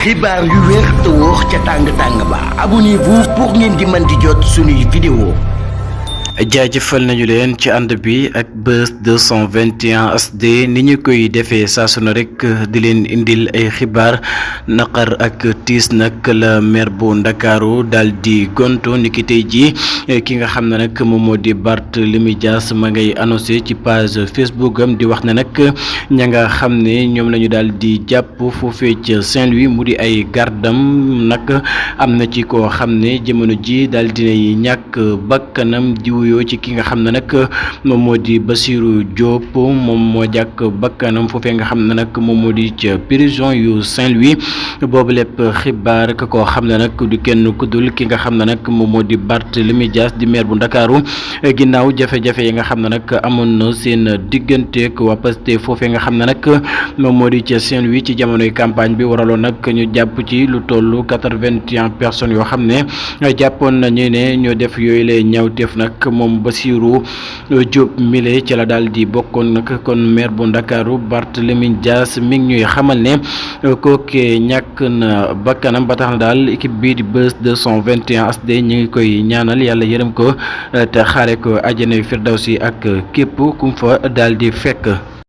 xibaar yu wér te wóor ca tàng ba abonnez-vous pour ngeen di mën di jot suñuy vidéo. jaajëfal nañu leen ci ànd bi ak Buzz 221 HD ni ñu koy defee saa su ne rek di leen indil ay xibaar naqar ak tiis nag la maire bu Ndakaaru daal di gonto niki tey jii ki nga xam ne nag moom moo di Barthélémy Dias ma ngay annoncé ci page Facebook am di wax ne nag ña nga xam ne ñoom la ñu daal di jàpp foofee ca Saint-Louis mu di ay gardam nag am na ci koo xam ne jamono ji daal dinay ñàkk bakkanam jiwu ci ki nga xam ne nag moom moo di Bassirou Diop moom moo jàkk bakkanam foofee nga xam ne nag moom moo di ca prison yu Saint-Louis boobu lépp xibaar ka koo xam ne nag du kenn ku dul ki nga xam ne nag moom moo di Barthélémy Dias di maire bu Ndakaaru ginnaaw jafe-jafe yi nga xam ne nag amoon na seen digganteeg waa Pastef foofee nga xam ne nag moom moo di ca Saint-Louis ci jamonoy campagne bi waraloon nag ñu jàpp ci lu toll 81 personnes yoo xam ne jàppoon nañu ne ñoo def yooyu lay ñaawteef nag moom Bassirou Diop mile ci la daal di bokkoon nag kon maire bu Ndakaaru Barthélémy Dias mi ngi ñuy xamal ne kooke ñàkk na bakkanam ba tax na daal équipe bii di Buzz 221 HD ñu ngi koy ñaanal yàlla yërëm ko te xaare ko àjjana firdawsi ak képp kum fa daal di fekk.